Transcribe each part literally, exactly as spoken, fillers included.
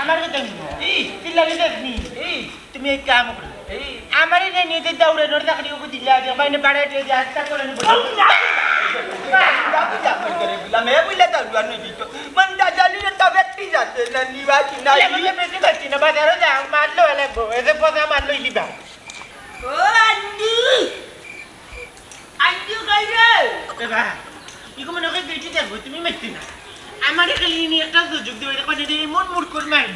আমার কথা হুনো। এই। চিল্লানি দেখনি। এই। তুমি এক কাম করো। এই। আমারে নিয়া নিতে দাউড়ে নোর চাকরি ওকে দিলে আজ, বাইনে বাড়ায় দিয়ে আস্তা করে নিবো। মে বুঝলে তো দুয়ার নিয়ে দিত। মন দাদালি তো ব্যক্তি যাচ্ছে না, নিবা কি না? বুঝতে পারছি না, বাজারে যা, মারলো লাগবো। এসে পচা মারলো লিবা। ও আন্টি! আন্টি কই রে? এ বা, ইগু মনে হয় গেইটে দেখবো, তুমি মারতে না। আমারে খালি ইনি একটা সুযোগ দিবা, দেখো যদি এমন মুরকুর মারি।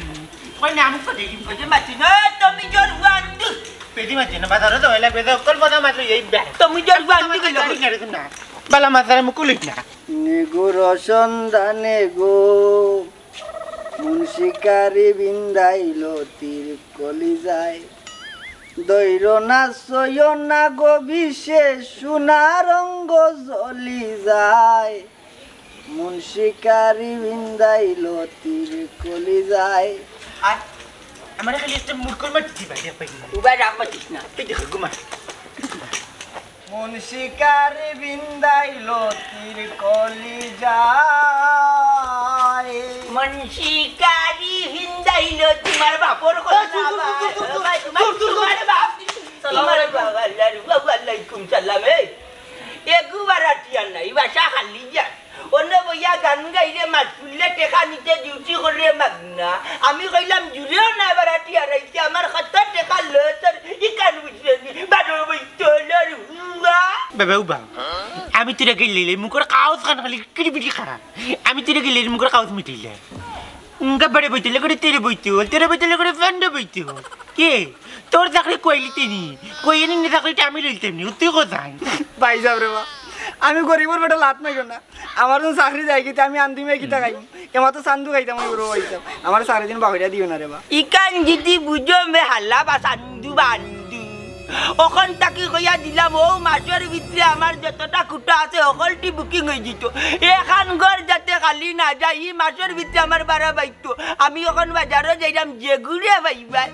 কই না, আমি করে দিই। ওই যে মারছি না, তুমি জোর আন্টি। পেটি মারছি না, বাজারে তো হইলে বেজা অকল পচা মারলো এই ব্যাগ। তুমি জোর আন্টি কই না রে না। বালা মাথার মুকুলিস না। নিগুর সন্ধানে গো, মুন্সিকারি বিন্দাইল তীর কলিজায়। দৈর না সয় না গো বিষে সোনার অঙ্গ জ্বলি যায়। মুন্সিকারি বিন্দাইল তীর কলিজায়। আর আমারে খালি একটা মুরকুর মারতে দিবা, রে ভাই। উবাই রাখ মাতিস না। এই দেখো, ঘুমা। মুন্সিকারি বিন্দাইল তীর কলিজায়। মুন্সিকারি বিন্দাইল তোমার বাপর কথা না, ভাই, তোমার, তোমার বাপ, তোমার বাবা, আল্লাহ, ওয়া আলাইকুম সালাম। এই, এগু বারাটিয়া নাই, বাসা খালি যা। অন্য বইয়া গান গাইলে মাছ তুললে টেকা নিতে ডিউটি করলে মাগনা। আমি কইলাম জুড়েও না বারাটিয়া রাইতে আমার কত টেকা লস আর ইকান বুঝলে নি। বারো বই তোলার হুয়া। বাবা উবা, আমি তোরে গেলে মুখর কাউস খান খালি কিড়িবিড়ি খান। আমি তোরে গেলে মুখর কাউস মিটিলে। উঙ্গা বারে বইতে লেগে তেরে বইতে হল, তেরে বইতে লেগে ফান্ডে বইতে হল। কে? তোর চাকরি কইলি তিনি। কইয়ে নি চাকরিটা আমি লইতাম নি, তুই কোথায়? ভাই সাহেব রে বা, আমি গরিবর বেটা লাত নাই না। আমার যখন চাকরি যায় কিতা আমি আন্দিমে কিতা খাই? এমাত্র চান্দু খাইতাম আমি গরু খাইতাম। আমার চাকরি দিন বাহুরিয়া দিও না রে বা। ইকান যদি বুঝো মে হালা বা চান্দু বান্দু। অখন তাকি কইয়া দিলাম, ও মাসর ভিতরে আমার যতটা কুটা আছে, হকলটি বুকিং হয়ে দিত। এখান ঘর যাতে খালি না যায়, ই মাসর ভিতরে আমার বাড়া বাইতো। আমি অখন বাজারও যাইলাম, যেগুরে ভাইবা,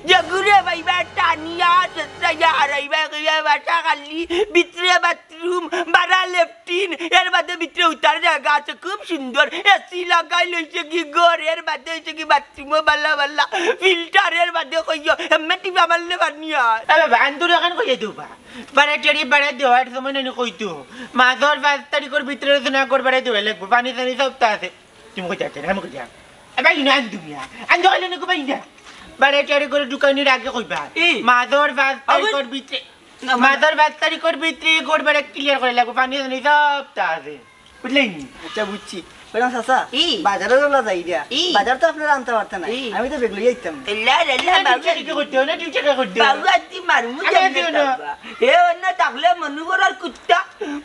যেগুরে ভাইবা, টানিয়া, চেষ্টাইয়া, হারাইবা, কইয়া বাসা খালি, ভিতরে বাথরুম, বাড়া লেফটিন, এর বাদে ভিতরে উঠার জায়গা আছে, খুব সুন্দর, এসি লাগাই লইছে কি ঘর, এর বাদে হইছে কি বাথরুমও বালা বালা, ফিল্টার এর বাদে কইও, এমনি টিপা মারলে পানি আর। এ বাবা, আন্দুর এখন কইয়া দিও বা। বাড়া টেরি বাড়া দেওয়ার সময় নানি কইতো। মাসর পাঁচ তারিখর ভিতরে রচনা করবার দেওয়া লাগবো, পানি টানি সব তো আছে। তুমি কই যাচ্ছ? আমি কই যাম? এ ভাই, না আন্দু মিয়া। আন্দু হইলে নাকি ভাই না? বাড়া টেরি করে দোকানের আগে কইবা। এই। মাসর পাঁচ তারিখর ভিতরে, না, মানে মাসর পাঁচ তারিখর ভিতরে করবার ক্লিয়ার করে লাগবো, পানি টানি সব তো আছে। বুঝলেন? আচ্ছা, বুঝছি। ম্যাডাম চাচা, ই। বাজারও তোলা যাই দিয়া। ই। বাজার তো আপনারা আনতে পারতেন না। ই। আমি তো বেগ লইয়া আইতাম না। এল্লা, এল্লা, না, বাবু। ডিউটি কে করতে হয় না, ডিউটি কে করতে হয়? বাবু, আজ তুই মারমু আমি জানি আছি না। না, বাবা। এ অন্য থাকলে মনু করার কুত্তা,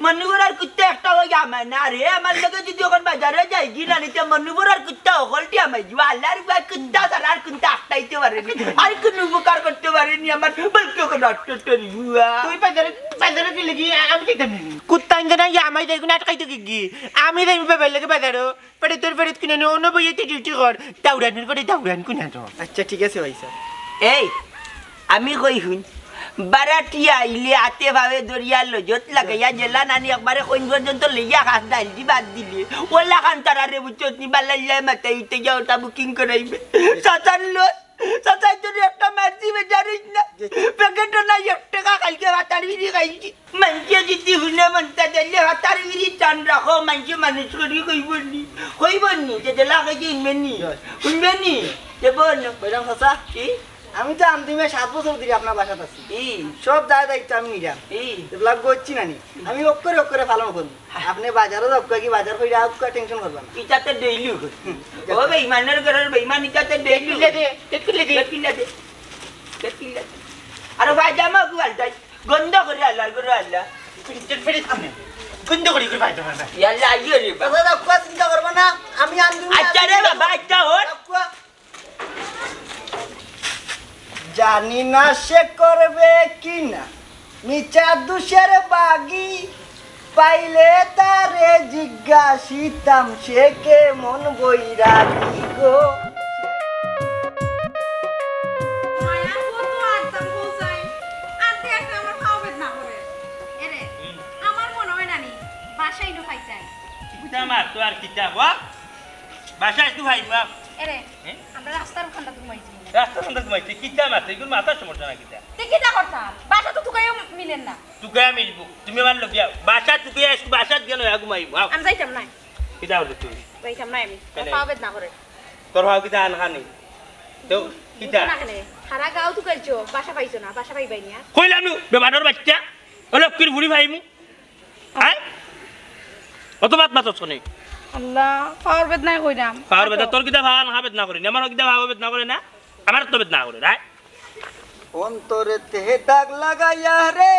মনু করার কুত্তা একটা ওই আমার না রে, আমার লগে যদি ওখান বাজারে যাই কি না নিতে মনু করার কুত্তা ওখানটি আমার জুয়া আল্লাহর কুত্তা ছাড়া আর কুত্তা আটকাইতে পারেনি, আর কোনো উপকার করতে পারেনি আমার বলতে ওখানে আটকাইতে পারি জুয়া। তুই বাজারে, বাজারে গেলে কি আমি যাইতাম না? কুত্তা আনতে না, ইয়া, আমি যাই কোনো আটকাইতে কি কি? আমি যাই বাবার লগে বাজারও। পেটে তোর পেটে কিনে নে, অন্য বইয়েতে ডিউটি কর। দাউরানির করে দাউরান কোন আনো? আচ্ছা, ঠিক আছে ভাই সাহেব। এই, আমি কই হুন, বারাটি আইলে আতে ভাবে দরিয়া লজত লাগাইয়া জেলা নানি একবারে কইন পর্যন্ত লইয়া খাস ডাইল দি বাদ দিলে। ওলা খান তারা রে বুঝছত নি, বালাইল্লায় মাথায় উঠে যাও, তা বুকিং করাইবে। সাতান লস। চাচার জন্য একটা মারছি বেচারিস না। প্যাকেটও নাই, এক টাকা কালকে ভাতার বিড়ি খাইছি। মানষে যদি হুনে মনটা দিলে ভাতার বিড়ি টান রাখো, মানষে মানুষ করি কইব নি, কইব নি, যে দিলা খাইছে হুনবে নি, হুনবে নি, যে বল। কইলাম, চাচা, কি? আমি তো আন্দিমে সাত বছর ধরে আপনার বাসাত আছি। ই। সব দায় দায়িত্ব আমি নিলাম। ই। এগুলা করছি না নি। আমি অক্ষরে অক্ষরে পালন করবো। আপনি বাজারও যাউক্কা কি বাজার কইরা আউক্কা, টেনশন করবা না। ইটাতে ডেইলি করি। হুম। ও বেইমানের ঘরের বেইমান, ইটাতে ডেইলি করি। দে, দে, দে। আরে ভাই, জামা কি আলতাই? গন্ধ করে আল্লাহর ঘরে আল্লাহ। গন্ধ করে করে ভাই তোমার না। ইয়াল্লা, আইও রে বাবা। দাদা, যাউক্কা, চিন্তা করবা না। আমি আন্দুল আচ্ছা রে বাবা, আচ্ছা হন। যাউক্কা। জানি না সে করবে কি না, মিছা দুষের বাগি, পাইলে তারে জিজ্ঞাসিতাম সে কেমন বৈরাগী গো। মায়া কত আনতাম বোঝাই, আনতে একটা আমার পাও বেদনা করে। এরে, আমার মনে হয় নানি, বাসায় নো পাইতাই। কিতা মার তো আর কিতা, বাপ? বাসায় তো ভাই, বাপ। এরে, হ্যাঁ? আমরা রাস্তার কান্দাত ঘুমাইছি। রাস্তার কান্দাত ঘুমাইছি? কিতা মাত? ইগুর মাথার সমস্যা না কিতা? তে কিতা করতাম? বাসা তো তুকাইও মিলের না। তুকাইয়া মিলবো। তুমি আমার লগে আও। বাসা তুকাইয়া আইজকু বাসাত গিয়া নয়া ঘুমাইমু। আও। আমি যাইতাম না। কিতা করবে তুমি? যাইতাম না আমি। কেনে? পাও বেদনা করে। তোর পাও কিতা আনখানি? তো কিতা? না কেনে? হারা গাঁও তুকাইছো, বাসা পাইছো না, বাসা পাইবায় নি আর। কইলাম নু, বেবানর বাচ্চা। ও লক্ষ্মীর ফুড়ি পাইমু। আয়? অত মাত মাতছ কেনে? আল্লাহ, পাওর বেদনায় কইরাম। পাওর বেদনা, তোর কিতা পাও আনখা বেদনা করে নি? আমার কিতা পাও বেদনা করে না? আমার তো বেদনা করে, রায়। অন্তরেতে দাগ লাগাইয়া রে,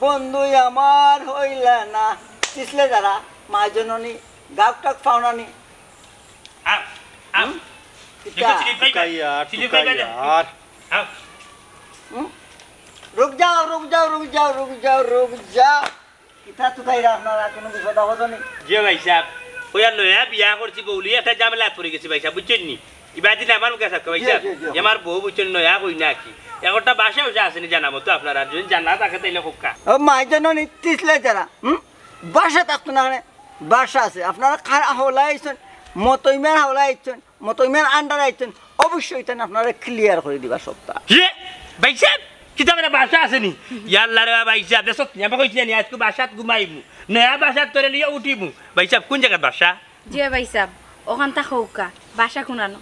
বন্ধু আমার হইলা না। তিসলে যারা, মা জননী, গাউক টাক পাওনা নি। আ, আ। হুম? কিতা? দেখো, স্লিপ খাইবা। তুকাইয়া, স্লিপ খাইবা তুকাইয়া। আর আ। হুম? রুক যাও, রুক যাও, রুক যাও, রুক যাও, রুক যাও। কিতা তুকাইরা আপনারা, কোনো বিপদ আপদ নি? জি ভাই সাহেব, ওই আর লয়া বিয়া করছি, বউলি একটা ঝামেলাত পড়ি গেছি ভাই সাহেব, বুঝছইন নি? ইবাদি না আমার মুখে থাকো ভাই জি, সাহেব, জি, জি। এ আমার বউ বুঝছইন নয়া কই না কি? একটা বাসা উসা আছে নি জানা মতো আপনারা, যদি জানা থাকে তাইলে কউক্কা। ও মা জননী তিসলে যারা, হুম? বাসা থাকতো না, মানে বাসা আছে। আপনারা কার হাওলা আইছেন, মতইমার হাওলা আইছেন, মতইমার আন্ডার আইছেন, অবশ্যই তাই আপনারা ক্লিয়ার করে দিবা সবটা। জি, ভাই সাহেব, কিতা মানে বাসা আছে নি? ইয়াল্লা রে ভাই সাহেব, দেখো, আমি কইছি না নি, আইজকু বাসাত ঘুমাইমু, নয়া বাসাত তোরে লইয়া উঠিমু। ভাই সাহেব, কোন জাগাত বাসা? জি ভাই সাহেব, ওখান তা কউক্কা, বাসা কুনানো।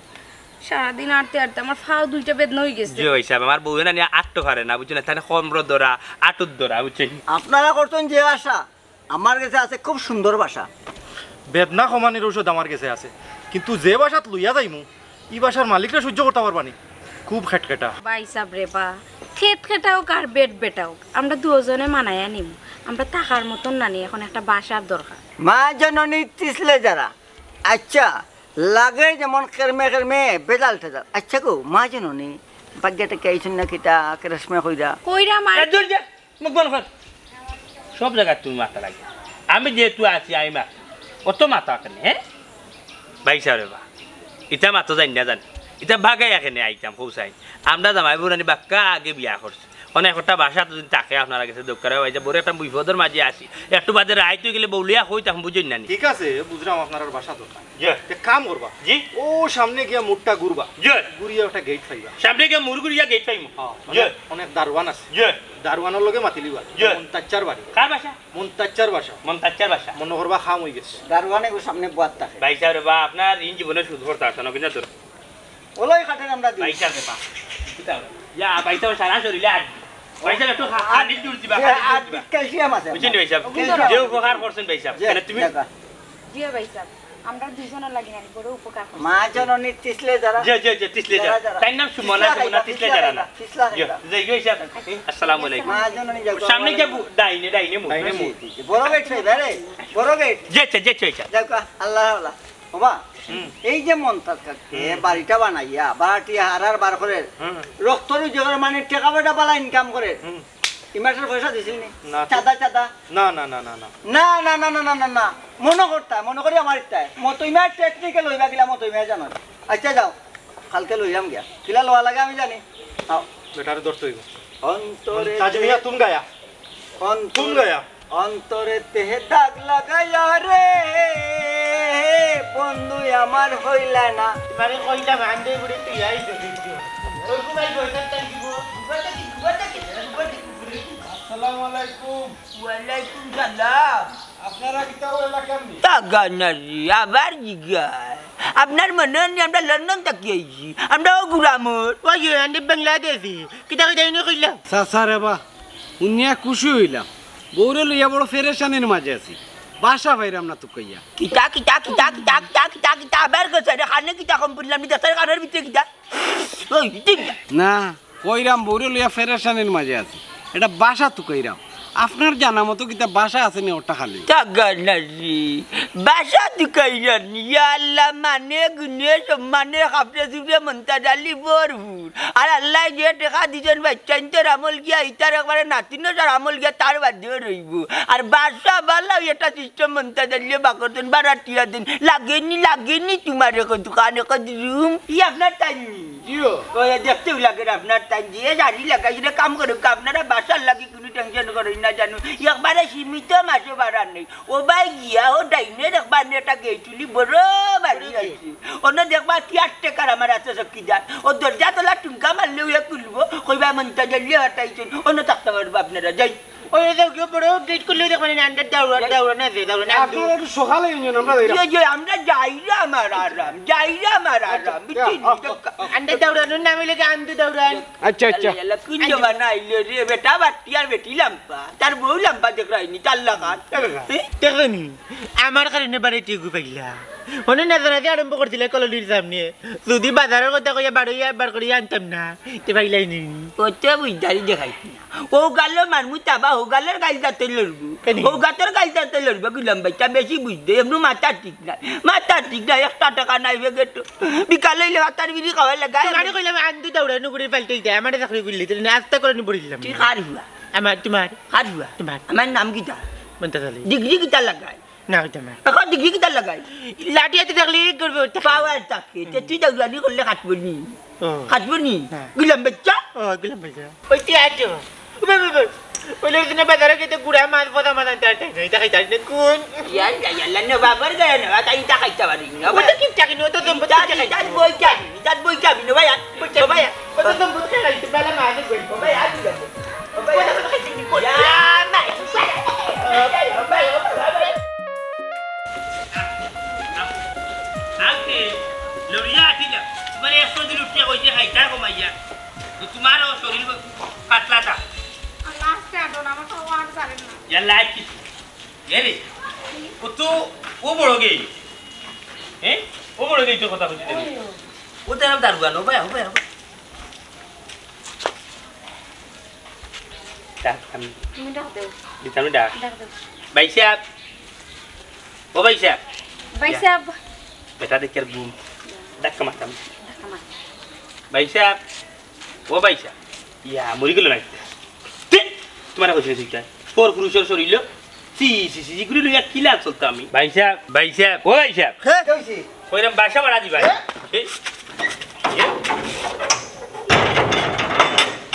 সারাদিন আটতে আটতে আমার পাও দুইটা বেদনা অই গেছে। জি ভাই সাহেব, আমার বউয়ে না নিয়া আটতো পারে না, বুঝছইন না? তানে কমরো ধরা, আটুত ধরা, বুঝছইন? আপনারা করছেন যে বাসা, আমার গেছে আছে খুব সুন্দর বাসা। বেদনা কমানির ঔষধ আমার গেছে আছে, কিন্তু যে বাসাত লইয়া যাইমু, ই বাসার মালিকরে সহ্য করতা পারবা নি? খুব খেটখেটা। ভাই সাহেব রে বা, খেটখেটা অউক আর বেটবেটা অউক, আমরা দুইওজনে মানাইয়া নিমু। আমরা থাকার মতন নানি, এখন একটা বাসার দরকার। মা জননী তিসলে যারা, আচ্ছা, লাগে যেমন কেরমে কেরমে বেজাল টেজাল। আচ্ছা গো, মা জননী, বাগ্যা টাকি আইছইন না কিতা, কেরমে কইরা? কইরা মা- এ, দূর যা, মুখ বন্ধ কর। সব জাগাত তুমি মাতা লাগে। আমি যেহেতু আছি, আমি মাতি। অত মাতা কেনে, হ্যাঁ? ভাই সাহেব রে বা, ইতা মাতো জানি না জানি। ইতা বাগাইয়া কেনে আইতাম, কও চাই। আমরা জামাই বউ নানি বাক্কা আগে বিয়া করছি। অনে একটা বাসা তো যদি থাকে আপনারা গেছে দরকার হয়, ভাই, যে বড় একটা বিপদর মাঝে আছি। একটু বাদে রাইত অই গেলে বউলিয়া কই তখন বুঝইন না নি। ঠিক আছে, বুঝলাম আপনারার বাসা দরকার। জি। এক কাম করবা। জি। ও সামনে গিয়া মুড়টা ঘুরবা। জি। ঘুরিয়া একটা গেট পাইবা। সামনে গিয়া মুড় ঘুরিয়া গেট পাইমু। হ্যাঁ, জি। অনেক, অনেক দারোয়ান আছে। জি। দারোয়ানর লগে মাতিলিবা। জি। মন্তাচ্চার বাড়ি। কার বাসা? মন্তাচ্চার বাসা। মন্তাচ্চার বাসা। মনো করবা কাম অই গেছে। দারোয়ানে গো সামনে বওয়াত থাকে। ভাই সাহেব রে বা, আপনার ইন জীবনে সুদ করতে আসে না, কিন্তু তোর ওলাই কাটেন আমরা দিই। ভাই সাহেব রে বা। কিতা? ইয়া, ভাই সাহেব সারা শরীরে আট। ভাই সাহেব একটু খা-, খানির জুস দিবা, যে খানির জুস আট দিবা। ক্যালসিয়াম আছে। বুঝছেন নি ভাই সাহেব? ক্যালসিয়াম। যে উপকার করছেন ভাই সাহেব। যে, কেন তুমি দেখা। জি ভাই সাহেব, আমরা দুইজনের লাগি নানি বড় উপকার করছেন। মা জননী তিসলে যারা। জি, জি, জি, তিসলে যারা। যারা, যারা। তাইর নাম সুমনা, তিসলা সুমনা, খাইবা, তিসলে তিসলা যারা। খাইবা, তিসলা জি, খাইবা। যাই গো, ভাই সাহেব। আসসালামু আলাইকুম। মা জননী যাও, সামনে আসসালামু গিয়া আলাইকুম। বু-, ডাইনে, ডাইনে মুখ। ডাইনে মুখ। জি, জি, জি। বড় গেট হইবে রে, বড় গেট। জি, আচ্ছা, জি, আচ্ছা, আচ্ছা। যাও কা, আল্লাহ, আল্লাহ। ওবা, হুম। এই যে মন্তাজ কাকু, হুম। বাড়িটা বানাইয়া, বাড়িটি হারার বার করে, হুম। রক্ত রুজি করে মানে টেকা পয়সা বালা ইনকাম করে। হুম। ই মাসের পয়সা দিছিল নি? না তো। চাঁদা, চাঁদা। না, না, না, না, না। না, না, না, না, না, না, না। মনো করতা, মনো করি আমার ইচ্ছায়। মতইমার টেকনিক্যাল অইবা কিলা মতইমায় জানো। আচ্ছা যাও, কালকে লইলাম গিয়া। কিলা লওয়া লাগে আমি জানি। আও। বেটারে ধরতে অইব। অন্তরে তাজ মিয়া, তুম গায়া। অন্তর তুম গায়া। অন্তরেতে দাগ লাগাইয়া রে, বন্ধু আমার হইলা না। মানে কইলাম, আন্দে বুড়ি তুই আই তো দেখি। ওরকম আই বইতে তাই দিব। আসসালামু আলাইকুম। ওয়ালাইকুম সালাম। আপনারা কিতা ওই এলাকার নি? তা গানারি, আবার জিগায়। আপনার মনে হয় নি আমরা লন্ডন থাকি আইছি? আমরা ও গুরামর। ওই যে, আমি বাংলাদেশি। কিতা কিতা এনে কইলা? চাচা রে বা, হুনিয়া খুশি অইলাম। বউরে লইয়া বড় পেরেশানির মাঝে আছি। বাসা পাইরাম না তুকাইয়া। কিতা, কিতা, কিতা, আবার গেছে রে, কানে কিতা কম পড়লাম, নি দেশের কানের ভিতরে কিতা? ওই, ঠিক না। না, কইরাম বউরে লইয়া পেরেশানির মাঝে আছি। এটা বাসা তুকাইরাম। আপনার জানা মতো কিতা বাসা আছে নি ওটা খালি? তা গানারি, বাসা তুকাইরাম নি? ইয়া আল্লাহ, মানে গুনে সম্মানে খাপড়ে চুপড়ে মন্তাজ আলী ভরপুর। আর আল্লায় যে টেকা দিছইন বাইচ্চাইন্তর আমল গিয়া, ইতার একবারে নাতিনর আমল গিয়া, তার বাদেও রইব। আর বাসা বালা এটা সিস্টেম মন্তাজ আলীয়ে বাকরছইন, বারাটিয়া দিন। লাগেনি, লাগেনি তোমার এখন দোকান, এখন রুম। ই আপনার তাইন নি? জিও। ওই দেখতেও লাগে আপনার তাইন নি। এ জারি লাগাই, এটা কাম করুক, আপনারা বাসার লাগি কোনো টেনশন করেন জানো, একবারে সীমিত মাসো বাড়ার নেই। ও ভাই গিয়া, ও ডাইনে দেখবা নে একটা গেইটুলি বড় বাড়ি আইছে। অনো দেখবা তিয়ার টেকার আমার আছে চকিদার। ও দরজা তলা টুঙ্কা মারলে ওয়া খুলবো, কইবা মন্তাজ আলী হাটাইছইন। অনো থাকতা পারবা আপনারা, যাই। ওই যে কেউ বড় গেইট খুললে দেখবা নে, আন্ডার দাউরা, দাউরা না যে, দাউরা না। আপনারা একটু সকালে ইঞ্জিন, আমরা যাইরাম। ইয়ে, ইয়ে, আমরা যাইরাম আর আরাম, যাইরাম আর আরাম, বুঝছি নি? আন্ডার দাউরানোর নাম অইলো কি আন্দু দাউরান। আচ্ছা, আচ্ছা। ইয়াল্লা, ইয়াল্লা, কুন জমানা আইলো রে, বেটা বাট্টি আর বেটি লাম্বা। তার বউ লাম্বা দেখরায়নি, তার লাখান। দেখরায়। এ? দেখরায়নি? আমার কারণে বাড়িত টেকু পাইলা। অনো নাচানাচি আরম্ভ করছিলা কলোনির সামনে। যদি বাজারর কথা কইয়া বারইয়া বার করিয়া আনতাম না, তে পাইলায়নি। অত বুঝদারি দেখাইছ না। ও গালো মারমু তাবা, ও গালর গাইল দাঁতে লড়বো। কেনে? ও গাতর গাইল দাঁতে লড়বো, গুলাম ভাইটা বেশি বুঝদে, এমনু মাথা ঠিক নাই। মাথা ঠিক নাই, একটা টেকা নাই বেগে তো। বিকাল অইলে ভাতার বিড়ি খাওয়ার লাগা। তোমারে কইলাম আন্দু দাউরা নুগুরির পাল্টেই দে, আমারে চাকরি করলি, তুই না আস্তা করে নি বড়িলাম। তুই কার হুয়া? আমার, তোমার। কার হুয়া? তোমার। আমার নাম কিতা? মন্তাজ আলী। ডিগ্রি কিতা লাগাই? না, ওইটা না। এখন ডিগ্রি কিতা লাগাই? লাঠি হাতে থাকলে করবে, ওইটা। পাওয়ার থাকে। তে তুই দাউরানি করলে কাটবো নি? ও। কাটবো নি? হ্যাঁ। গুলাম বাচ্চা? ও, গুলাম বাচ্চা। ওই তুই আছো। ওই, ওই, ওই। ওই লোক জন্য বাজারে গেছে গুড়া মাছ, পোদা মাছ আনতে আনতে। এটা খাইতে আসলে কোন? ইয়াল্লা, ইয়াল্লা, নো বাবার গায়ে নো, তাই ইটা খাইতে পারি না। ওটা কি চাকরি? ওটা তো ইটা, ইটা বই চাবি, ইটা বই চাবি, নো ভাই, আর, নো ভাই, আর। ওটা তো বুঝতে পারি, বেলা মাছ বই। নো ভাই, আর কি যাবো? আজকে লড়িয়া আটিলা, তোমার একশো দিন উঠিয়া কইছে খাইতা কমাইয়া, তো তোমারও শরীর পাতলা তা। আল্লাহ, আজকে আর ডোনা, আমার তো ওয়ান জানেন না। ইয়াল্লা, আর কি? এ রে, ও তো, ও বড় গেই। হ্যাঁ? ও বড় গেই তোর কথা কইতে দেবে। ও তো এরকম দারুগা, নো ভাই, ও ভাই, ও ভাই। ডাক আমি। তুমি ডাক দেও। দিতাম ডাক। ডাক দেও। ভাই সাহেব। ও ভাই সাহেব। ভাই ইয়া। সাহেব। বেটা দেখে আর ঘুম। ধাক্কা মারতাম। ধাক্কা মার। ভাই সাহেব। ও ভাই সাহেব। ইয়া, মরি গেল না। তে, তোমার কইছে না তুইটা। পর পুরুষের শরীর। সি, সি, সি, ইগুলি লইয়া কি লাগ চলতাম আমি? ভাই সাহেব, ভাই সাহেব, ও ভাই সাহেব। হে, কে কইছে? কইরাম বাসা ভাড়া দিবা। হে? এ? এ?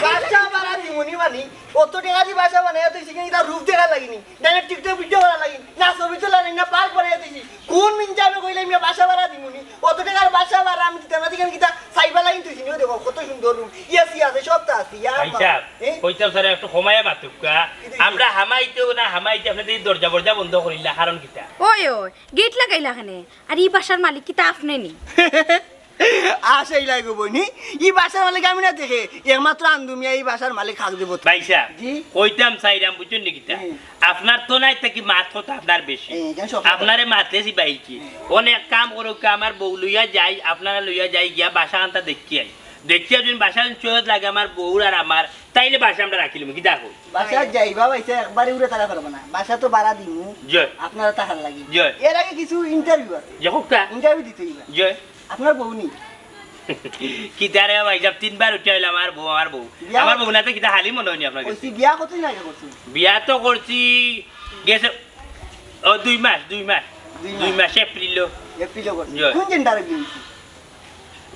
বাসা ভাড়া দিমুনি মানি? অত টেকা দি বাসা বানাইয়া তুই সেখানে তার রূপ দেখা লাগিনি। না, না, TikTok ভিডিও করা লাগি। না, ছবি তোলা লাগি, না, পার্ক বানাইয়া তুই। কোন মিনচাবে কইলে আমি বাসা ভাড়া দিমুনি? অত টেকার বাসা ভাড়া আমি দিতাম না, তুই কিতা চাইবা লাগি তুই চিনিও দেখো, কত সুন্দর রুম। এসি আছে, সব তো আছে। ইয়া ভাই মা। সাহেব, এ? কইতাম স্যার, একটু কমাইয়া মাতুক্কা। কি দেখি? আমরা হামাইতেও না হামাইতে আপনাদের এই দরজা বরজা বন্ধ করিলা, কারণ কিতা? ওই, ওই, গেট লাগাইলা কেনে? আর ই বাসার মালিক কিতা আপনে নি? আশাই লাগবো বইনি, ই বাসার মালিক আমি না দেখে, একমাত্র আন্দু মিয়া ই বাসার মালিক হাক দিব। ভাই সাহেব, জি? কইতাম চাইরাম, বুঝছেন নি কিতা? হুম। আপনার তো নাই, তা কি মাত কথা আপনার বেশি। হুম, কেন সব কথা? আপনারে মাতে সি বাইকে। হুম। অনেক কাম করুক, আমার বউ লইয়া যাই, আপনারা লইয়া যাই, গিয়া বাসা আনতা দেখি আই। দেখিয়া যদি বাসা চয়েস লাগে আমার বউর আর আমার, তাইলে বাসা আমরা রাখিলাম, কি দেখো? বাসা যাইবা ভাই সাহেব, একবারে উড়ে তারা পারবো না। বাসা তো ভাড়া দিমু। জি। আপনারা তাহার লাগি। জি। এর আগে কিছু ইন্টারভিউ আছে। জি, হোক তা। ইন্টারভিউ দিতে হইবা। জি। আপনার বউ নি? কিতা রে ভাই সাহেব, তিনবার উঠে আইলাম, আমার বউ, আমার বউ। বিয়া আমার বউ না তো কিতা হালি মনে হয়নি আপনার কাছে? কইছি, বিয়া কতদিন আগে করছেন? বিয়া তো করছি গেছে, ও, দুই মাস, দুই মাস। দুই দুই মাস। মাস, এপ্রিলও। এপ্রিলও করছেন। জি। কোন জেন্ডারে বিয়া হইছে?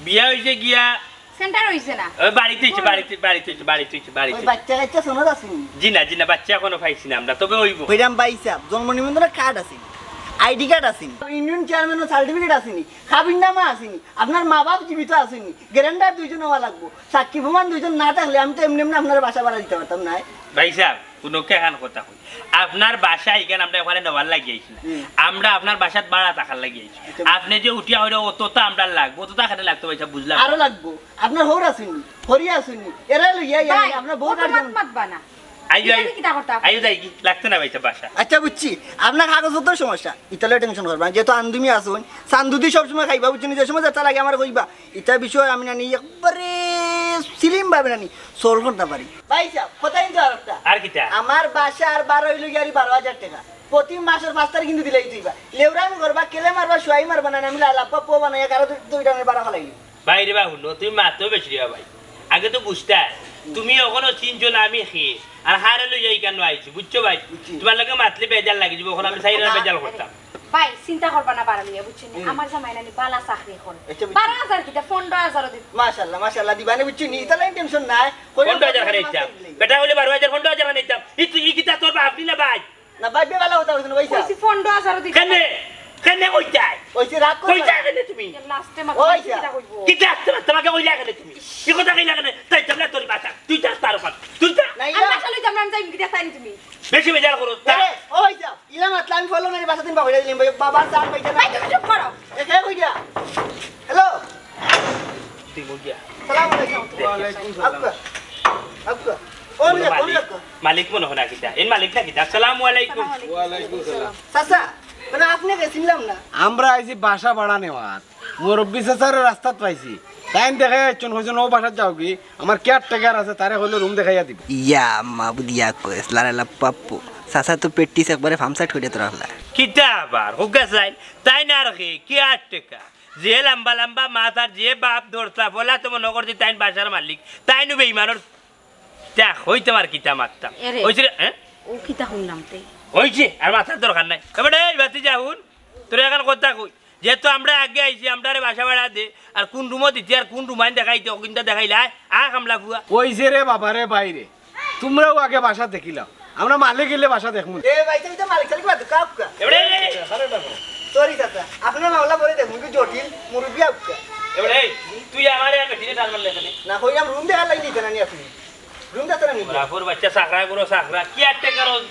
বিয়া হইছে গিয়া সেন্টার হইছে না। ওই বাড়িতে হইছে, বাড়িতে, বাড়িতে হইছে, বাড়িতে হইছে, বাড়িতে ওই হইছে। বাচ্চা কাচ্চা শোনা আছে নি? জি না, জি না, বাচ্চা এখনো পাইছি না আমরা, তবে হইব। হইরাম ভাই সাহেব, জন্ম নিবন্ধন কার্ড আছে, আইডি কার্ড আছে, ইউনিয়ন চেয়ারম্যানের সার্টিফিকেট আছে নি, কাবিন নামা আছে নি, আপনার মা বাপ জীবিত আছে নি, গ্যারান্টার দুইজন হওয়া লাগবো, সাক্ষী প্রমাণ দুইজন না থাকলে আমি তো এমনি এমনি আপনার বাসা ভাড়া দিতে পারতাম না। ভাই সাহেব, কোনো কেখান কথা কই, আপনার বাসা এখানে আমরা ওখানে নেওয়ার লাগি আইছি না। হুম। আমরা আপনার বাসাত ভাড়া থাকার লাগি আইছি। আচ্ছা। আপনি যে উঠিয়া হইলে অতটা আমরা লাগবো, অতটা এখানে লাগতো ভাই সাহেব, বুঝলাম। আরো লাগবো। আপনার হৌর আছইন নি, হরি আছইন নি, এরা লইয়া আইয়া ভাই, আপনার বউ অত গার্জিয়ান মাত মাতবা না। আইও, এটা আইও। কিতা করতা? আইও যাই কি? লাগতো না ভাই সাহেব বাসা। আচ্ছা বুঝছি, আপনার কাগজপত্র সমস্যা, ইতালে টেনশন করবা না। যেহেতু আন্দুমি আছইন, চান্দুদি সবসময় খাইবা, বুঝছেন নি? যে সময় যেটা লাগে আমার কইবা। ইতা বিষয় আমি নানি একবারে সিলিম ভাবে নানি সলভ করতে পারি। ভাই সাহেব, কথা কিন্তু আর একটা। আর কিতা? আমার বাসার ভাড়া হইল গিয়া বারো হাজার টাকা। প্রতি মাসের পাঁচ তারিখ কিন্তু দিলাই তুইবা। লেউরামি করবা, কেলে মারবা, শুয়াই মারবা না, আমি লালাপ্পা পো বানাইয়া কারো দুই, দুই টানের ভাড়া ফালাইলি। ভাই রে বা, হুনো, তুমি মাতো বেশি রে বা ভাই। আগে তো বুঝতায়, তুমি এখনো চিনছো না আমি কে, আর হারে লইয়া ইখানো আইছি, বুঝছো ভাই? বুঝছি। তোমার লগে মাতলে বেজার লাগি যাইবো, এখন আমি চাইরা না। বেজার করতাম। ভাই, চিন্তা করবা না বাড়া লইয়া, বুঝছো নি? হুম। আমার জামাই নানি বালা চাকরি করে। আচ্ছা, বুঝছি। বারো হাজার কিতা, পনেরো হাজারও দিত। মাশাআল্লাহ, মাশাআল্লাহ, দিবানে বুঝছো নি? ইতার লাগি টেনশন নাই। কইরা পনেরো হাজার খালি দিতাম। বেটা কইলে বারো হাজার, পনেরো হাজার খালি দিতাম। ই তুই, ই কিতা তোর বাপ নি না ভাই? না, ভাই, বে বালা কথা কইছো না, ভাই সাহেব। কইছি পনেরো হাজারও দিত। কেনে? কেনে কইতায়? কইছি রাগ করবা। কইতায় কেনে তুমি? লাস্টে মাত্র ওই কিতা যা। কইবো? কিতা তোমাকে কইলা কেনে তুমি? কি কথা কইলা কেনে? তাই তোমরা তোর বাসা। তুই যাস তার ওখান। তুই যা। না, আমি ইয়া। বাসা লইতাম না, আমি যাইমু কিতা তাই তুমি? বেশি বেজার করো। যা। আরে, ওই যা। ইলা মাতলা আমি ফলো নাই, বাসা দিন বাবা দিলাম ভাই, বাবা জান ভাই জান। ভাই, তুমি চুপ করো। এ, কে কই দিয়া? হ্যালো। তুই বল গিয়া। সালাম আলাইকুম। ওয়ালাইকুম সালাম। আক্কা। আক্কা। ও, ওরে মিয়া, ও, মালিক, মিয়া, আক্কা। মালিক মনে হয় না কিতা? এর মালিক না কিতা? আসসালামু আলাইকুম। ওয়ালাইকুম সালাম। চাচা, মানে আপনি কে চিনলাম না। আমরা আইছি বাসা ভাড়া নেওয়াত। মুরব্বি চাচারে রাস্তাত পাইছি। তাইন দেখাই আইছইন, কইছইন, "ও বাসাত যাওগি, আমার কেয়ারটেকার আছে, তারে কইলে রুম দেখাইয়া দিবো।" ইয়া মাবুদ ইয়া কয়েস, লালালা পাপ্পু। চাচা তো প্র্যাকটিস একবারে ফার্ম সাইড করিয়া তো রাখলা। কিতা আবার? হুকা চাইন, তাইন আর কে, কেয়ারটেকার। যে লম্বা লম্বা মাত আর যে বাপ ধরতা, ফলা তো মনে করছি তাইন বাসার মালিক। তাইনও বেইমানর তা কইতাম আর কিতা মাততাম। এরে, ওই যে, হ্যাঁ? ও কিতা শুনলাম তে? ওই যে, আর মাতার দরকার নাই। এবারে এই ভাতিজা হুন, তোরে এখান কথা কই। যেহেতু আমরা আগে আইছি, আমরারে বাসা ভাড়া দে, আর কোন রুমো দিতে, আর কোন রুমাইন দেখাইতে, ও কিন্তু দেখাইলে, আয়, আয় কামলা ফুয়া। ওই যে রে বাবা রে ভাই রে, তোমরাও আগে বাসা দেখিলাও, আমরা মালিক গেলে বাসা দেখমু। এ ভাই, তুমি তো মালিক সালিক বাদ, কাউকা। এবারে এই, সরি চাচা, আপনার মামলা পরে দেখমু, কি জটিল, মুরব্বি আউকা। এবারে এই, তুই আমারে আর বেটিরে টান মারলে এখানে। না, কইলাম রুম দেখার লাগি দিতে না নি আপনি। রুম দেখতে না নি? বাপুর বাচ্চা চাকরা, গুরু চাকরা, কি আটকে করো,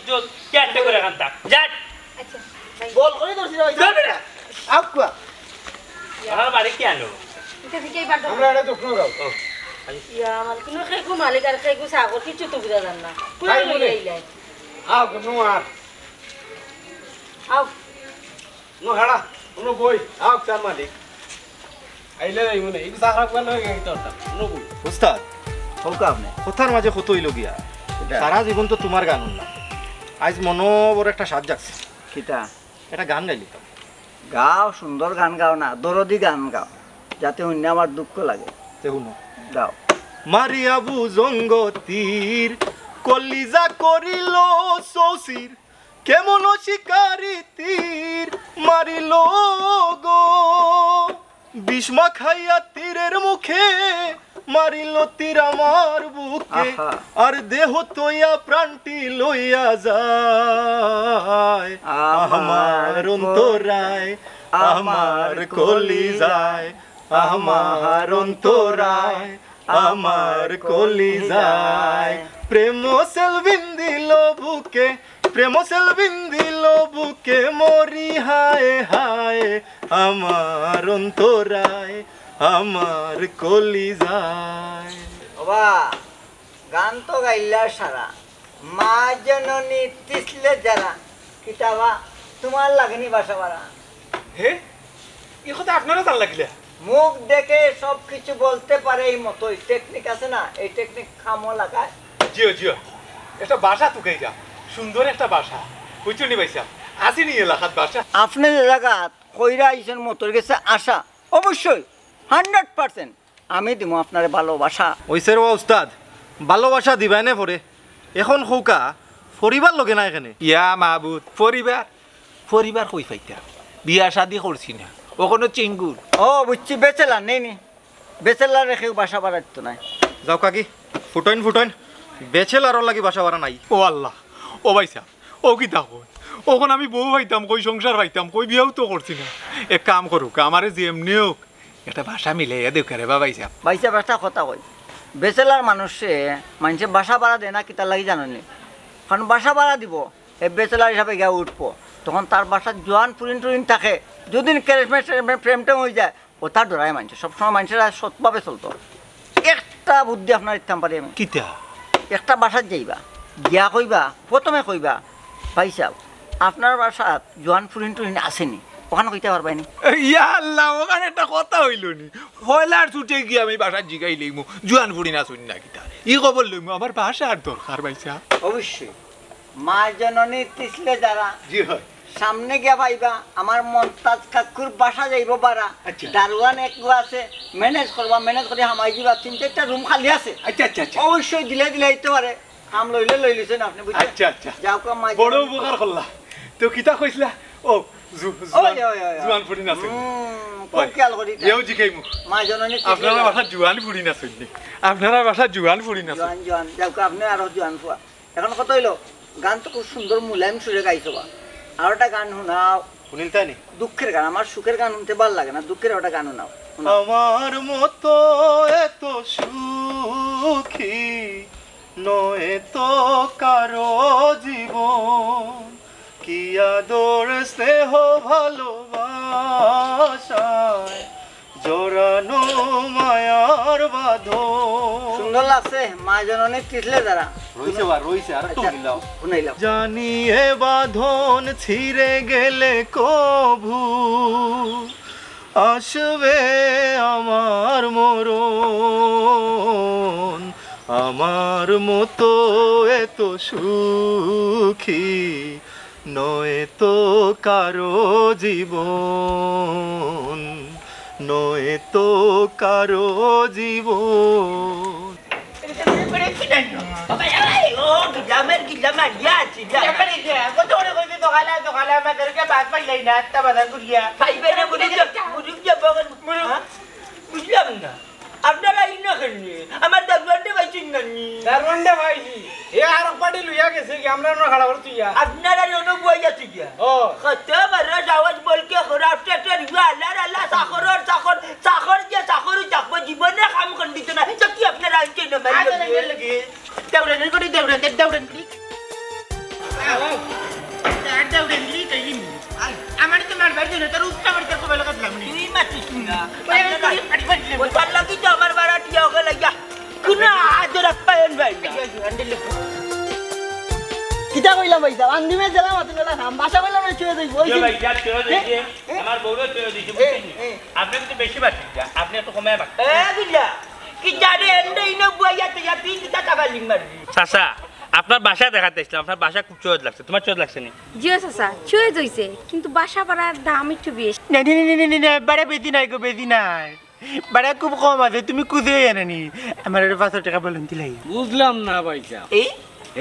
কি আটকে করে এখান থাক। যা। আচ্ছা, ভাই। বল করে ধরছি রে ভাই। ধরবি না। আউকা। আমার বাড়ি কি আনো? এটা থেকে এবার ধর। আমরা এটা দক্ষিণ গাঁও। ও। ইয়া, আমার কোনো খেকু মালিক আর খেকু সাগর কিছু তো বুঝা যান না। পুরা তাই লই বলে? আইলাই। আও, কোনো আর। আও। নো হাড়া, কোনো বই। আও, চার মালিক। আইলে যাইব না। এই সারা পুরা লই গেল তোরটা। কোনো বই। উস্তাদ, হোক আপনি। কথার মাঝে কত হইল গিয়া? এটা। সারা জীবন তো তোমার গান শুনলাম। আজ মনো বড় একটা সাজ জাগছে। কিতা? একটা গান গাইলি তো। গাও, সুন্দর গান গাও না, দরদি গান গাও, যাতে অন্য আমার দুঃখ লাগে। তে হুনো। গাও। মারিয়া ভুজঙ্গ তীর, কলিজা করিল সৌসির, কেমন শিকারি তীর মারিল গো। বিষ মাখাইয়া তীরের মুখে, মারিল তীর আমার বুকে, আহা। আর দেহ তইয়া প্রাণটি লইয়া যায়। আমার আমার অন্তরায়, আমার আমার কলিজায়, কলিজায়, আমার অন্তরায়, আমার কলিজায়। প্রেম সেলবিন দিল বুকে, প্রেম সেলবিন দিল বুকে, মরি হায় হায়, আমার অন্তরায়, আমার কলিজায়। বাবা, গান তো গাইলা সারা, মা জননী তিসলে যারা, কিতাবা তোমার লাগেনি বাসা বাড়া? হে, ই কথা আপনারা জান লাগিলা? মুখ দেখে সব কিছু বলতে পারে, এই মতোই টেকনিক আছে না, এই টেকনিক খামো লাগায়। জিও, জিও, একটা বাসা তুকাইরা, সুন্দর একটা বাসা, বুঝছো নি ভাইসাব? আসেনি এলাকাত বাসা। আপনি যে জাগাত কইরা আইছেন মতোর গেছে আশা, অবশ্যই, হান্ড্রেড পার্সেন্ট আমি দিমু আপনারে ভালোবাসা। ওই স্যার, ও উস্তাদ, ভালোবাসা দিবায় নে পরে, এখন কউক্কা, পরিবার লগে নাই কেনে? ইয়া মাবুদ, পরিবার? পরিবার কই পাইতা? বিয়া শাদি করছি না, অখনো চিঙ্গুল। ও, বুঝছি, ব্যাচেলার নেই নি? ব্যাচেলারে কেউ বাসা বাড়াইতো নাই। যাও কাকি, ফুটইন ফুটইন, ব্যাচেলারর লাগি বাসা বাড়া নাই। ও আল্লাহ, ও ভাইসাব, ও কিতা কয়? অখন আমি বউ পাইতাম কই, সংসার পাইতাম কই, বিয়াও তো করছি না। এক কাম করউক্কা, আমারে যেমনে হোক একটা বাসা মিলাইয়া দেউক্কা রে বা ভাইসাব। ভাইসাব, একটা কথা কই, ব্যাচেলার মানুষে, মানষে বাসা ভাড়া দেয় না কিতার লাগি জানো নি? কারণ বাসা ভাড়া দিবো, হে ব্যাচেলার হিসাবে গিয়া উঠবো, তখন তার বাসাত জোয়ান ফুরিন টুরিন থাকে, যদি কেরেশমে প্রেম টেম অইযায়, অতা ডরায় মানষে, সবসময় মানষের সৎভাবে চলতো। একটা বুদ্ধি আপনারে দিতাম পারি আমি। কিতা? একটা বাসাত যাইবা, গিয়া কইবা, প্রথমে কইবা, "ভাইসাব, আপনার বাসাত জোয়ান ফুরিন টুরিন আছেনি?" অখান কইতা পারবায়নি? ইয়া আল্লাহ, অখান একটা কথা অইলো নি। পয়লার ছুটে গিয়া আমি বাসাত জিগাইলাইমু, "জোয়ান ফুরিন আছইন না কিতা?" ই খবর লইমু, আমার বাসার দরকার ভাইসাব। অবশ্যই। মা জননী তিসলে যারা। জি অয়। সামনে গিয়া পাইবা, আমার মন্তাজ কাকুর বাসা যাইবো ভাড়া। আচ্ছা। দারোয়ান একগু আছে, ম্যানেজ করবা, ম্যানেজ করি হামাই দিবা, তিন চাইরটা রুম খালি আছে। আচ্ছা, আচ্ছা, আচ্ছা। অবশ্যই দিলে দিলে আইতে পারে, কাম লইলে লইলিছেন আপনি, বুঝছেন? আচ্ছা, আচ্ছা। যাউক্কা, মা বড় জননী। উপকার করলা। তো কিতা কইছলা? ও, জু-, ওই, জুয়ান, ওই, ওই, ওই। জুয়ান ফুড়ি নাচইন। হুম, খুব ওই। খেয়াল করি। এও জিকাইমু। মা জননী ঠিক আপনারা আছে। বাসা জুয়ান ফুড়ি নাচইন নি? আপনারা বাসা জুয়ান ফুড়ি নাচইন? জুয়ান, জুয়ান। যাউক্কা, আপনে আরো জুয়ান ফুয়া। এখন কথা অইলো, গান তো খুব সুন্দর মুলায়েম সুরে গাইছো বা। আরো একটা গান হুনাও। হুনিলতায় নি? দুঃখের গান, আমার সুখের গান হুনতে ভালা লাগে না, দুঃখের একটা গান হুনাও। হুনাও। আমার মতো এত সুখী নয় তো কারো জীবন, কি আদর স্নেহ ভালোবাসায় জড়ানো মায়ার বাঁধন। সুন্দর লাগছে, মা জননী টিসলে যারা। রইছে বা, রইছে, আর একটু আচ্ছা, হুনাইলাও। হুনাইলাও। জানি এ বাঁধন ছিঁড়ে গেলে কভু আসবে আমার মরণ, আমার মতো এত সুখী নয় তো কারো জীবন, নয় তো কারো জীবন। ও, গিলামের গিলা মারিয়া আছি, গিলা। কত করে কইছি, দোকানে, দোকানে আমাদেরকে ভাত পাইলাই না, আটটা বাজার করিয়া। পাইবে না, মুরুব যা, মুরুব যা, বগল। মুরুব। হ্যাঁ? বুঝলাম না। আপনারা ইনো কেনে? আমার দারোয়ানরে পাইছইন না নি? দারোয়ানরে পাইছি। এ আরক পার্টি লইয়া গেছে কি? আমরা অনো খাড়া করি থইয়া। আপনারা অনো বইয়া থইয়া? ও। কত বড় সাহস বলকে খরাপ টেটের ইয়া আল্লাহর আল্লাহ চাকরর চাকর, চাকর যে চাকরই থাকবো, জীবনে কাম করবি তো না। তো কি আপনারা আনছেন না মারি? আচ্ছা, না, গেল কি? দেউড়ানি করি, দেউড়ানি, দেউড়ানি করি। আর দেউড়ানি করি, তাই নি? আমারে তো মারবার জন্য তোর উচ্চা মারি তোর কপালে কাটলাম নি। তুই মাতিস না। ওই, ওই, ওই, বাড়ি, বাড়ি, বাড়ি। ওই তার লাগি তো আমার বাড়া টিয়া ওকে লাগিয়া। কুনা আদর আপ্যায়ন ভাই না। কিতা কইলাম ভাই সাহেব? আন্দিমে জেলা মাতুন গেলা খাম। বাসা কইলাম না ছুঁয়ে যাইব। ওই যে যে ভাই, যা ছুঁয়ে দিয়েছে, এ? আমার বউরে ছুঁয়ে দিয়েছে, এ, বুঝছেন নি? এ। আপনি কিন্তু বেশি বাড়ছেন, আপনি একটু কমায় বাড়ছেন। এ, দিলা। কি জানে এন্ডে ইনো বইয়া তো ইয়া তুই কিতা কাবার লিং মারবি? চাচা, আপনার বাসা দেখাতে আসলাম, আপনার বাসা খুব চয়েজ লাগছে। তোমার চয়েজ লাগছে নি? জিও চাচা, চয়েজ হইছে, কিন্তু বাসা ভাড়ার দাম একটু বেশি। না, না, না, বাড়া বেশি নাই গো, বেশি নাই। বাড়া খুব কম আছে, তুমি খুঁজে এনে নি। আমার একটা পাঁচশো টাকা বলুন দিলাই। বুঝলাম না ভাই সাহেব। এই?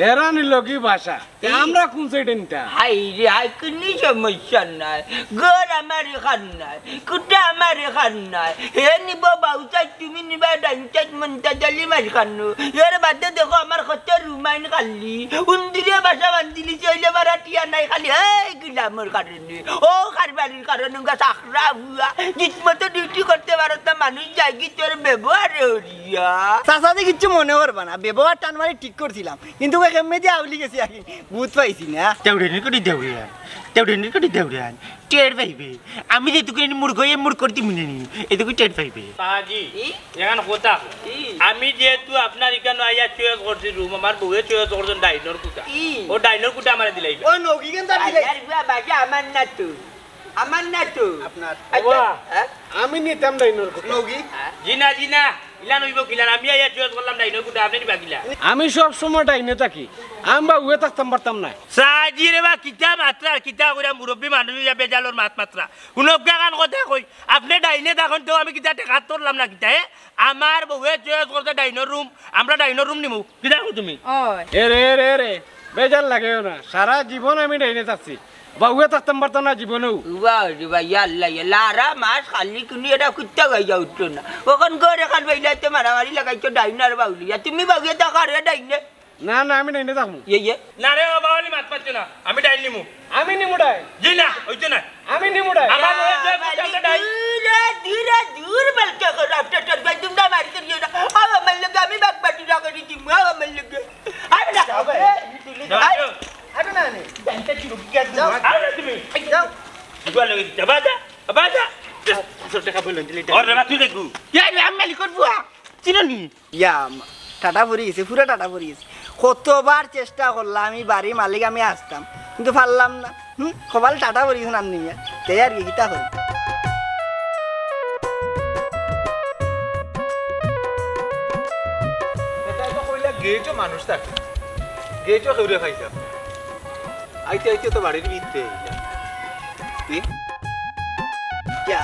এরা নিল কি বাসা? তে এই? আমরা কোন সাইডে নিতা? হাই রে, হাই, কোনো সমস্যা নাই। ঘর আমার এখান নাই, কুটা আমার এখান নাই। হে নিব বাউচাই, তুমি নিবা ডাইনচাই, মন্তাজ আলী মাঝখানো। এর বাদে দেখো আমার কত রুমাইন খালি। উন্দিরে বাসা বান্দিলি চইলে বারা টিয়া নাই খালি। এই গিলামর কারণে, ও কারবারির কারণে, উঙ্গা চাকরা হুয়া। ঠিক মতো ডিউটি করতে পারো না, মানুষ যায় কি তোর ব্যবহারে হরিয়া। চাচাজি কিচ্ছু মনে করবা না, ব্যবহার টান মারি ঠিক করছিলাম। কিন্তু ওই কেমনে যে আউলি গেছি আগে, বুঝ পাইছি না। দেউড়ানি করি দেউড়ান, দেউড়ানি করি দেউড়ান। টের পাইবে। আমি যেটুকু মুরগ, এই মুরগ করে দিমু নি, এটুকু টের পাইবে। চাচাজি, ই? এখান কথা। ই? আমি যেহেতু আপনার এখানে আইয়া চয়েস করছি রুম, আমার বউয়ে চয়েস করছেন ডাইনর কুটা। ই? ও ডাইনর কুটা আমারে দিলাইবে। ও নগি কেন তার দিলাই? আরে বাবা, বাবা, আমার না তো। আমার না তো। আপনার। আচ্ছা, বাবা, হ্যাঁ? আমি নিতাম ডাইনর কুটা। নগি? জি না, জি না। ইলান হইব কিলান? আমি আইয়া চয়েস করলাম ডাইনর কুটা, আপনি নিবা কিলা? আমি সব সময় ডাইনে থাকি। আমি বা উয়ে থাকতাম পারতাম না। চাচাজি রে বা, কিতা মাতরা, কিতা কইরা মুরব্বি মানুষ ইয়া বেজালর মাত মাতরা। হুনউক্কা খান কথা কই, আপনে ডাইনে থাকইন তো আমি কিতা টেকাত ধরলাম না কিতা, এ? আমার বউয়ে চয়েস করছে ডাইনর রুম, আমরা ডাইনর রুম নিমু। কিতা কও তুমি? ওই। এ রে, এ রে, এ রে, বেজাল লাগেও না। সারা জীবন আমি ডাইনে থাকছি। বউয়ে থাকতাম পারতাম না জীবনেও। ওয়া রে বা, ইয়া আল্লাহ, ইয়া আল্লাহ, আরা মাস খালি কুনি এটা কুত্তা গাইয়া উঠলো না। অখন ঘর এখান বাইলাইতে মারামারি লাগাইছো ডাইন আর বাউলি। আর তুমি বউয়ে থাকো আর এ ডাইনে। না, না, আমি ডাইনে থাকমু। ইয়ে, ইয়ে। না রে বাবা, অলি মাত মাতছো না। আমি ডাইন নিমু। আমি নিমু ডাইন। জি না, অইতো না। আমি নিমু ডাইন। আমার মনে হয় যে মালিক, ডাইন। ধীরে, ধীরে, দূর বেলকে করো, আপনি তোর ভাই তোমরা মারি করিও না। আও আমার লগে, আমি বাগবাটি না করি দিমু, আও আমার লগে। আরে না। যাও ভাই, তুমি তুলি যাও। আরে, আরে না, নে। ডাইনটা কি রুকি গেছে? যাও। আরে তুমি। যাও। দুবার লগে দিতে, আবার যা, আবার যা। পাঁচশো টাকা বললাম, দিলে ওরে বাবা, তুই দেখু। এই, আমি মালিকর বুয়া। চিনো নি? ইয়া, মা-, টাটা পড়ি গেছে, পুরা টাটা পড়ি গেছে। কতবার চেষ্টা করলাম, আমি বাড়ির মালিক আমি আসতাম, কিন্তু পারলাম না। হুম, কপাল টাটা পড়ি গেছে, নাম নিয়ে। তাই আর কি, কিতা করি? এটা তো কইলা গেটও মানুষ থাকে, গেটও কেউরে পাইতাম। আইতে আইতে তো বাড়ির ভিতরে আইলা। কি? ইয়া,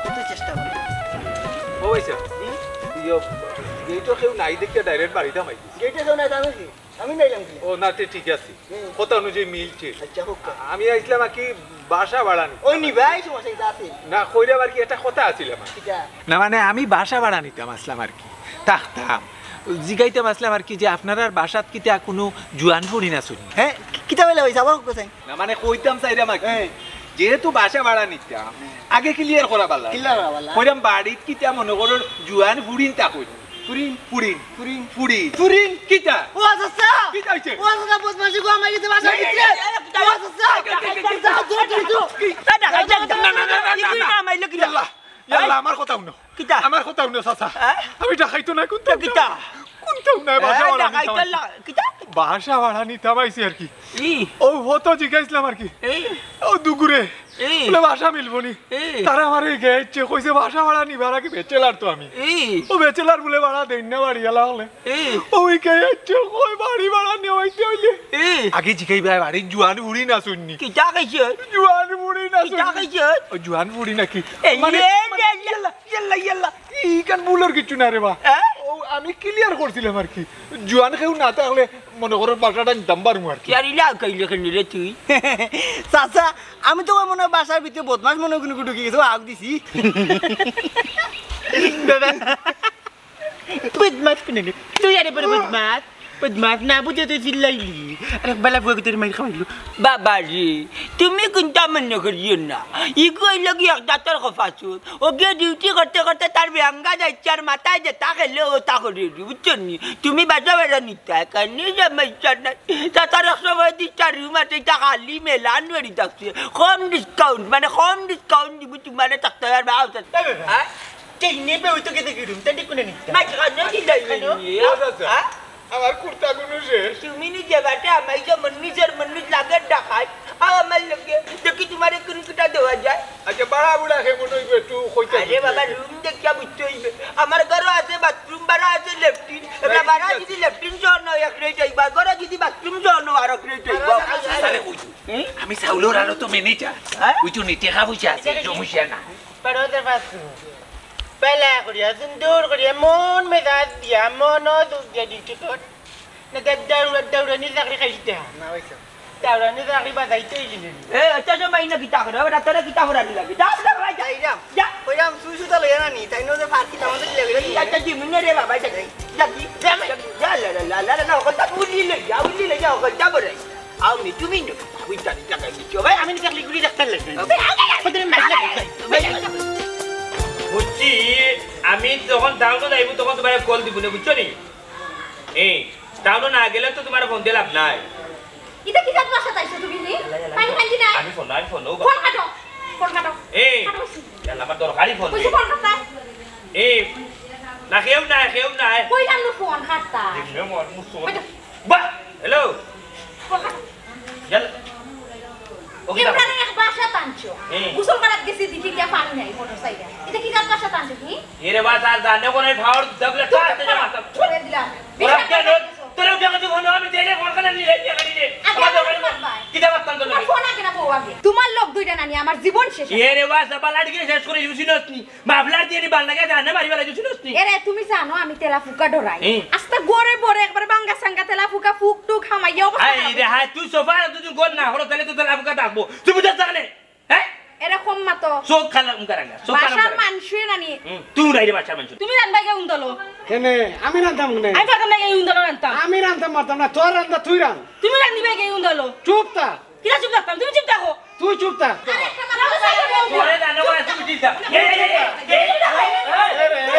কত চেষ্টা করি। ও ভাই সাহেব, হুম? ইয়ো, গেটও কেউ নাই দেখিয়া direct বাড়িত হামাই দিছি। গেটে কেউ নাই, জানো কি? আমি নাইলাম কি? ও না, তে ঠিক আছে। হুম। কথা অনুযায়ী মিলছে। আচ্ছা, হোক। আ-, আমি আইছিলাম আর কি বাসা ভাড়া নিতে। ওই নি ভাই, সমস্যা এটা আছে। না, কইরাম আর কি, একটা কথা আছিল আমার। কিতা? না, মানে, আমি বাসা ভাড়া নিতাম আসলাম আর কি। থাকতাম। জিগাইতাম আসলাম আর কি যে আপনারার বাসাত কিতা কুনু জুয়ান ফুড়িন আছইন নি? হ্যাঁ, কি-, কিতা বলে ভাই, যাবো কোথায়? না, মানে, কইতাম চাইরাম আর কি। হ্যাঁ। যেহেতু বাসা ভাড়া নিতাম, আগে clear করা ভালা। Clear করা ভালা। কইরাম বাড়িত কিতা মনে করো জুয়ান ফুড়িন থাকইন। ফুড়িন। ফুড়িন। ফুড়িন। ফুড়িন। ফুড়িন। কিতা? ও চাচা! কিতা অইছে? ও চাচা, বদমাশি গো, আমার গেছে বাসার ভিতরে। এই, এই, এই, ও চাচা! এই, এই, এই, এই, যাও, যাও, যাও, যাও। কি? না, না, না, না, না, না, না। কি কইরা মাইলো কিতা? ইয়াল্লা, ইয়াল্লা, আমার কথা হুনো। কিতা? আমার কথা হুনো, চাচা। হ্যাঁ? আমি ডাকাইতো না, কোনটা কিতা? কোনটা হুনো, বাসা এ, ভাড়া নিতাম ডাকাইতো আইছি। লা-, কিতা? বাসা ভাড়া নিতাম আইছি আর কি। ই। ও, ও তো জিগাইছিলাম আর কি। এই। ও দুগুরে। এই। বলে বাসা মিলবো নি। এই। তারা আমার এই গেছে কইছে বাসা ভাড়া নিবার আগে bachelor তো আমি। এই। ও bachelor বলে ভাড়া দেইন না বাড়ি এলা হলে। এই। ও ওই গেছে কই বাড়ি ভাড়া নেওয়াইতে হইলে। এই। আগে জিগাইবা বাড়ি জুয়ান ফুড়িন আছইন নি। কিতা কইছে? জুয়ান ফুড়িন আছইন নি। কিতা কইছে? ও জুয়ান ফুড়িন নাকি? এই, মানে, এই, মানে, এই, এই। ইয়াল্লা, ইয়াল্লা, ইয়াল্লা। ইখান ভুলর কিচ্ছু না রে বা। হ্যাঁ? ও আমি clear করছিলাম আর কি। জুয়ান কেউ না থাকলে মনে করো বাসাটা নিতাম পারমু আর কি। ইয়ার ইলা কইলে কেন রে তুই? চাচা, আমি তো মনে হয় বাসার ভিতরে বদমাশ মনে হয় কোনো ঢুকে গেছে, ও আগ দিছি। বদমাশ কোন রে? তুই আরে বড় বদমাশ। বদমাশ না বুঝে তুই চিল্লাইলি। আরে বালা বুয়া তোর মাইর খাওয়াইলো। বাবা রে, তুমি কুনতা মনে করিও না। ইগু অইলো কি এক জাতর খফাচুর। ও গিয়ে duty করতে করতে তার বেঙ্গা যাইছে আর মাথায় যেতা খেলে ও তা করে দি, বুঝছো নি? তুমি বাসা ভাড়া নিতা, কেনে সমস্যা নাই। তা তার এক সময় দিশটা room আছে, ইটা খালি মেলান বেরি থাকছে। কম discount, মানে কম discount দিবো তুমারে থাকতে আর বাবা। হ্যাঁ? কে নেবে ওই তো কেটে গেলুম, তাই দেখুন নি। না, কেন কি যাইবে নি? ও চাচা, হ্যাঁ? আমার কুর্তা গুলো শেষ। তুমি নিজে বাটে আমার যে মানুষের মানুষ লাগে ডাকাত, আর আমার লগে দেখি তুমারে কুন কুটা দেওয়া যায়। আচ্ছা, বাড়া বুড়া কেমন হইবে একটু কইতে আরে দিতে বাবা, হইবে। Room দেখিয়া বুঝতে হইবে। আমার ঘরও আছে bathroom, বাড়া আছে latrine। এবার বাড়া যদি latrine সহ নয়, এক rate হইবা। ঘরে যদি bathroom সহ নয়, আর এক rate হইবা। আরে, আরে, আরে, আরে, কইছো। হুম? আমি চাউলর আড়ত তো manager। হ্যাঁ? কইছো নি, টেকা পয়সা আছে, সমস্যা না। পারো তো পারছো। পেলা করিয়া, সুন্দর করিয়া, মন মেজাজ দিয়া, মন দুখ দিয়া duty কর। না, দে-, দৌড়া-, দৌড়ানি চাকরি খাইছি তে। না, হইছে। দৌড়ানি চাকরি বাজাইতে হইলি রে। এ, এত সময় না কিতা করে? ওরা তোরা কিতা করার লাগি? যা, যা, যা, যা। যাইরাম। যা। কইরাম, সুই সুতা লইয়া না নি, তাই নয় যে ফাঁকি তামাশা কিলা কইরা নি। যা, যা, দিমু না রে বাবা, যা, যা, যা, যা, যা, লা, লা, লা, লা, লা, না, ওখানটা উলি লই যা, উলি লই যা, ওখানটা বড়। আও নি, তুমি নি, ওই জানি টাকা দিচ্ছ। ভাই, আমি নি চাকরি করি রাখতে লাগবে। ওই, আগে, আগে, ওদের মাইর লাগে। বুঝছি, আমি যখন টাউনো যাইবো, তখন তুমারে call দিবো না, বুঝছো নি? এই, টাউনো না গেলে তো তুমারে phone দিয়া লাভ নাই। ইটা কি জাত ভাষা তাইছো তুমি নি? পানি খাইছি না? আমি phone, আমি phone, ও বাবা। Phone কাটো, phone কাটো। এই, কাটো বলছি। ইয়াল্লা, আমার দরকারি phone কইছি রে। Phone কাটো। এই, না, কেউ নাই, কেউ নাই। কইলাম না phone কাটতা। দেখলে আমার মুখ তো ওই তো। বাহ, hello। Phone কাটো। ইয়াল্লা। ও কিতা ইমরানের এক বাসা টানছো। হুম। গোসল করাত গেছি, দেখি গিয়া পানি নাই মোটর সাইকেল। ইটা কি জাত বাসা টানছো তুমি? এরে বাস, আর জানে কোন এই ফাওয়ার দাবলে চুপ, তাতে চুপ, মাথা। ছেড়ে দিলাম। ওরা বিশাল কেন? কথা বলছো। তোরা উঠে গেছে ফোন, আমি দেইলে ফোন করে নিয়ে নিয়ে গাড়ি রে। আগে আমার আমার দোকানে ফোন পাই। কিতা বার্তা তোর তোমার লগে? ফোন আগে না বউ আগে। তোমার লোক দুইটা নানি আমার জীবন শেষ। এরে বাস, বালা দিকে শেষ করে দিবি, শুনস নি? মাফলার দিয়ে নি বাল লাগে, জানে মারি বেলা দিবি, শুনস নি? এরে, তুমি জানো আমি তেলা ফুকা ডরাই। হুম। আস্তা ঘরে বরে একবার বাঙ্গা সাঙ্গা তেলা ফুকা ফুক টুক হামাইয়া অবস্থা আই খারাপ রে, হইছে। হায়, তুই সোফা, তুই যদি ঘর না হলো, তাহলে তো তেলা ফুকা ডাকবো। তুই বুঝাস তাহলে? হ্যাঁ? এরকম মাতো। চোখ খালা উনকার আগে। চোখ খালা বাসার উনকার আগে। মানুষই নানি। হুম, তুই রাইরে বাসার মানুষ। তুমি রান্না গিয়ে উন্দলো। কেনে? আমি রান্তাম কেনে? আমি পারতাম না গিয়ে উন্দলো রান্তাম। আমি রান্তাম পারতাম না। তোর রান্দা তুই রান। তুমি রান্দিবে গিয়ে উন্দলো। চুপ তা। কিরা চুপ থাকতাম? তুমি চুপ থাকো। তুই চুপ থাক। আরে একটা কথা বলো। ওরে জানো বা তুমি ঠিক থাক। এই, এই, এই, এই, এই, এই, এই,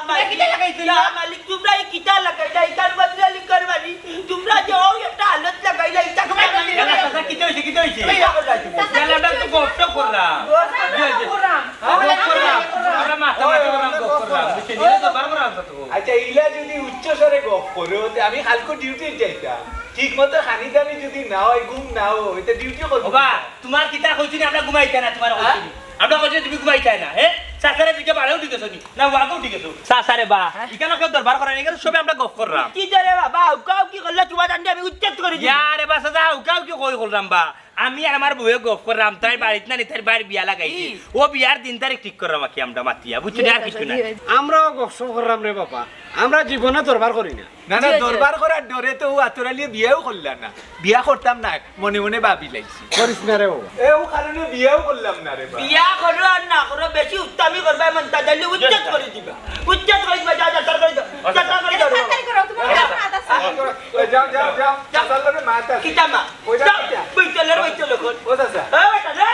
মালিক, ইয়া মালিক, তোমরা এই কিতা লাগাইলা? ইতার বদলে লিকার বাড়ি। তোমরা যে ও একটা হালত লাগাইলা, ইতা কিতা লাগাইলা? চাচা, কিতা হইছে, কিতা হইছে? এই দেখো, দেখো। ইয়ালা, আমরা তো গপ টপ করলাম। গপ টপ করলাম। হ্যাঁ, গপ করলাম। আমরা মাথা মাথা করলাম, গপ করলাম। বুঝছেন? এটা তো বার করা আছে তো। আচ্ছা, ইলা যদি উচ্চ স্বরে গপ করো, তে আমি কালকে ডিউটি যাইতাম। ঠিক মতো খানি দানি যদি না হয়, ঘুম না হয়, তে ডিউটি করবো ওবা, কিতা? তোমার কিতা কইছি না, আমরা ঘুমাইতাম না, তোমার কইছি হ্যাঁ? না। আমরা কইছি তুমি ঘুমাইতায় না, হ্যাঁ? চাচারে দিকে বাড়াও দিতেছ নি, না ওয়াগও দিতেছ। চাচারে বা, হ্যাঁ? এখানে কেউ দরবার করার নাই, এখানে সবে আমরা গপ করলাম। কি রে বাবা, হাউকাউ কি করলে তোমার জানলে আমি উচ্ছেদ করে দিই। ইয়া রে বা, চাচা, হাউকাউ কি কই? করলাম বা, আমি আর আমার বউয়ে গফ করলাম, তাইর বাড়িত নানি, তাইর ভাইর বিয়া লাগাইছি। ও বিয়ার দিন তারিখ ঠিক করলাম আর কি আমরা মাতিয়া, বুঝছো নি? আর কিচ্ছু না। আমরাও গফ সফ করলাম রে বাবা, আমরা জীবনে দরবার করি না। না, না, দরবার করার ডরে তো ও আতর আলীয়ে বিয়াও করলা না। বিয়া করতাম না, মনে মনে ভাবি লাইছি। করিস না রে বাবা। এ, ও কারণে বিয়াও করলাম না রে বাবা। বিয়া করো আর না করো, বেশি উত্তামি করবা, মন্তাজ আলী উচ্ছেদ করি দিবা। উচ্ছেদ করি দিবা, যা, যা, তরকারি দাও। যা, তরকারি দাও রে বাবা। তাড়াতাড়ি করো, তোমার যা। মাত আছে। ওই যাও, যাও, যাও। যা। চাচার লগে মাত আছে। কিতা মাত? ওই যাও, যাও। কিতা? বইতলে, বইতলে কর। ও চাচা। এ বেটা, রে।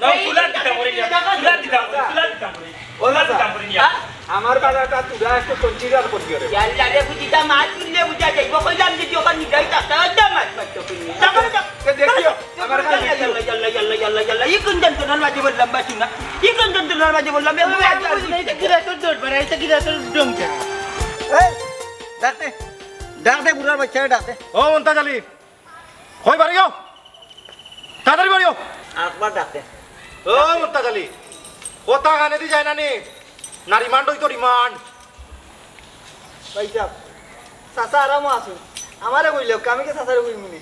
না, চুলার দিতাম করি নিয়া। চুলার দিতাম করি, চুলার দিতাম করি। ও চাচা, দিতাম করি নিয়া। হ্যাঁ? আমার বাজারটা তুরা একটু consider করিও রে। ইয়াল্লা রে, বুঝিতা মাছ কিনলে বুঝা যাইব। কইলাম যে যখন নিজাই চাচা, ওই তো মাছ মারতো কিনি। যা, যা, যা। এ দেখিও, আমার কাছে ইয়াল্লা, ইয়াল্লা, ইয়াল্লা, ইয়াল্লা, ইয়াল্লা। ই কোন যন্ত্রণার মাঝে বললাম বা শুনা? ই কোন যন্ত্রণার মাঝে বললাম? এ, ওই, ওই, ওই, ওই, এটা কি রাতের দরবার? এটা কি রাতের ডংকা? এই, ডাক দে। ডাক দে, বুড়ার বাচ্চারে ডাক দে। ও মন্তাজ আলী, কই বাড়িও? তাড়াতাড়ি বাড়িও। আরেকবার ডাক দে। ও মন্তাজ আলী, কথা কানেদি যায় না নি? না রিমান্ড অইতো রিমান্ড। ভাই সাহেব, চাচা আরামও আছইন। আমারে কইলে, আমি কি চাচারে কইমু নি?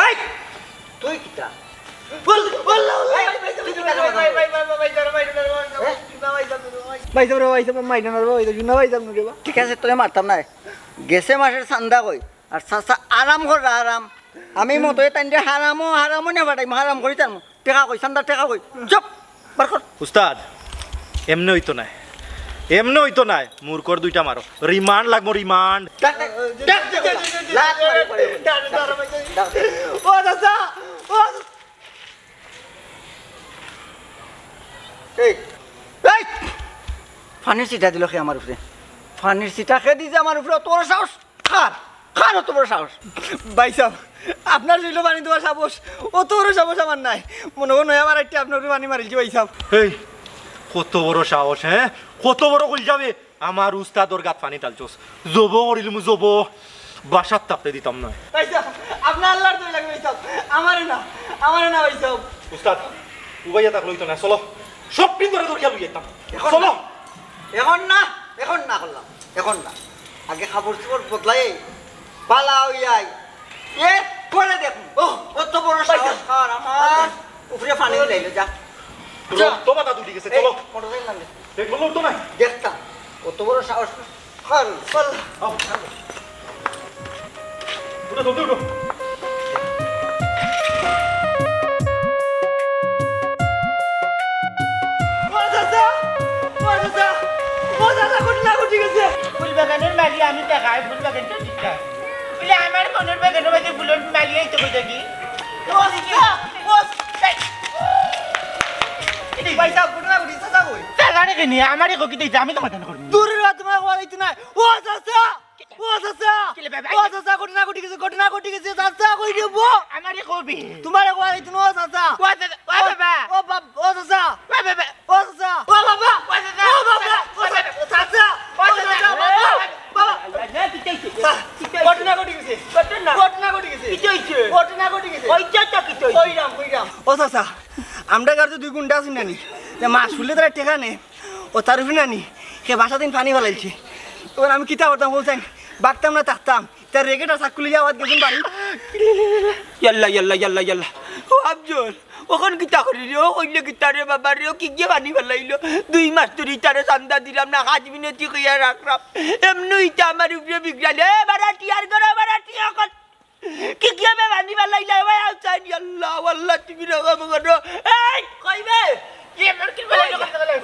এই! তুই কিতা? বল, বল, বল, বল। এই, তুই কিতা কথা বল? ভাই সাহেব রে, ভাই সাহেব, মাইরা না রে, ভাই সাহেব, শুনা ভাই সাহেব রে, ভাই। ঠিক আছে, তোরে মারতাম না। গেছে মাসের চান্দা কই? আর চাচা আরাম কররা, আরাম। আমি মতোয় তাইনরে হারামো, হারামো নে ফাটাইমু, হারাম করি তার মু। টেকা কই, চান্দা টেকা কই? চুপ! বার কর। উস্তাদ, এমনে অইতো নায়। এমনে অইতো নায়। মুরকর দুইটা মারো। রিমান্ড লাগবো, রিমান্ড। ডাক দে, ডাক দে, লাত মারি পড়ে। ডাক দে। ও চাচা, ও চাচা। এই, এই! পানির ছিটা দিল কে আমার উপরে? পানির ছিটা কে দিছে আমার উপরে? অত বড় সাহস? কার? কার অত বড় সাহস? ভাই সাহেব, আপনার শরীরো পানি দেওয়ার সাহস, অত বড় সাহস আমার নাই। মনে হয় নয়া বাড়াইতে আপনার উপরে পানি মারিলছি ভাই সাহেব। এই, কত বড় সাহস, হ্যাঁ? কত বড় কইল যাবে? আমার উস্তাদর গাত পানি ঢালছস। জব করিলিমু জব। বাসাত থাকতে দিতাম না। ভাই সাহেব, আপনার আল্লাহর দোহাই লাগে ভাই সাহেব। আমারে না, আমারে না ভাই সাহেব। উস্তাদ, উবাইয়া থাকলে অইতো না। চলো, সব পিন ধরে ধরিয়া লইয়া আইতাম। এখন চলো। না। এখন না, এখন না করলাম। এখন না। আগে কাপড় চোপড় বদলাই, বালা অইয়াই। এর পরে দেখুন। ও, অত বড় ভাই সাহস সাহেব। কার আমার? উপরে পানি দিলাইলো, যা। যা। তো মাথা দুটি গেছে, এই, চলো। মোটরসাইকেল নামে। এই, বললাম তো না। দেখতাম, কত বড় সাহস। হাল, চল। আও। উঠো, জলদি উঠো। ও চাচা, ও চাচা, ও চাচা, ঘটনা ঘটি গেছে। ফুল বাগানের মালি আমি দেখাই, ফুল বাগানটা দিতাম। বলে, আমার মনের বাগানের মাঝে ফুলের মালি আইতে কই থাকি? ও চাচা, ও চাচা। এই, ভাই সাহেব, ঘটনা ঘটি, চাচা কই? চাচা রে কিনি, আমারে কো কিতা, আমি তো মাথা না করবি। দূরে রা, তোমার কথা দিতে নাই। ও চাচা! ও চাচা! কিলে বাবা? ও চাচা, ঘটনা ঘটি গেছে, ঘটনা ঘটি গেছে, চাচা, কই রে বো? আমারে কবি। তোমারে কই রে, তুমি, ও চাচা? ও চাচা, ও বাবা। ও বাবা, ও চাচা। ও বাবা। ও চাচা। ও বাবা। ও চাচা। ও বাবা। ও চাচা। ও চাচা। ও চাচা, বাবা। বাবা। না, কিতা অইছে? কিতা অইছে? ঘটনা ঘটি গেছে। ঘটনা? ঘটনা ঘটি গেছে। কিতা অইছে? ঘটনা ঘটি গেছে। ওই চাচা, কিতা অইছে? ওই রাম, ওই রাম। ও চাচা, আমরা গাড়িতে দুই গুন্ডা আছি নানি? যে মাছ ফুলে তারা টেকা নেই। ও তার উপরে নানি, সে বাসা দিন পানি ফালাইছে। তখন আমি কিতা করতাম বলছেন, বাগতাম না থাকতাম, তার রেগেট আর চাক্কু লইয়া আওয়াজ গেছেন বাড়ি। ইয়াল্লা, ইয়াল্লা, ইয়াল্লা, ইয়াল্লা। ও আফজল, অখন কিতা করি রে? ও কইলে কিতা রে বাবা রে? ও কিগিয়ে পানি ফালাইলো? দুই মাস ধরি তারে চান্দা দিলাম না, কাজ মিনতি কইয়া রাখলাম। এমনে ইতা আমার উপরে বিগড়াইল। এ বারাটি আর করো, বারাটি অখন। কিগিয়ে বে পানি ফালাইলা, ভাই আউচাইন, ইয়াল্লা, আল্লাহ, তুমি রহম করো। এই, কইবে? কি এমন কি ফালাইলো?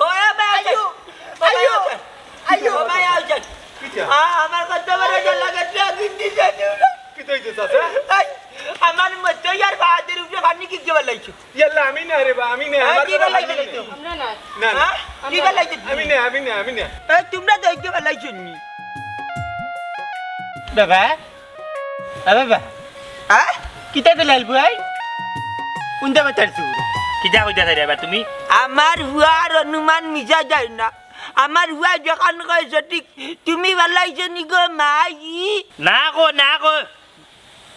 ও, এ ভাই, আইও, আইও, আইও। ও ভাই, আউচাইন। কিতা? আ, আমার কত বড় জ্বালা গেছে, আমি নিজে নিও না। কিতা অইছে, চাচা? এই, আমার মতো ইয়ার বাহাদুর উপরে পানি কিগিয়ে ফালাইছো? ইয়াল্লা, আমি না রে বা, আমি না, হ্যাঁ, আমার কি কথা ফালাইছো? আমি না। আমরা না। না, না। হ্যাঁ? কি ফালাইছো? আমি না, আমি না, আমি না। এ, তোমরা তো কিগিয়ে ফালাইছো নি? বাবা, এ বাবা। হ্যাঁ? কিতা দিলাইল বুয়াই? কুনটা মাতার তুই? কিতা কইতা চাই রে বা তুমি? আমার হুয়ার অনুমান মিছা যায় না। আমার হুয়া যেখান কয় সঠিক। তুমি ফালাইছো নি গো মাই? না গো, না গো।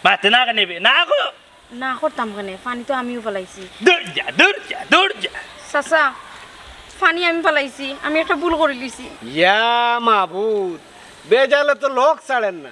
মাতে না কেনে বে? না গো। না করতাম কেনে? পানি তো আমিও ফালাইছি। দূর যা, দূর যা, দূর যা। চাচা, পানি আমি ফালাইছি। আমি একটা ভুল করিলিছি। ইয়া মাবুদ, বেজালে তো লোক ছাড়েন না।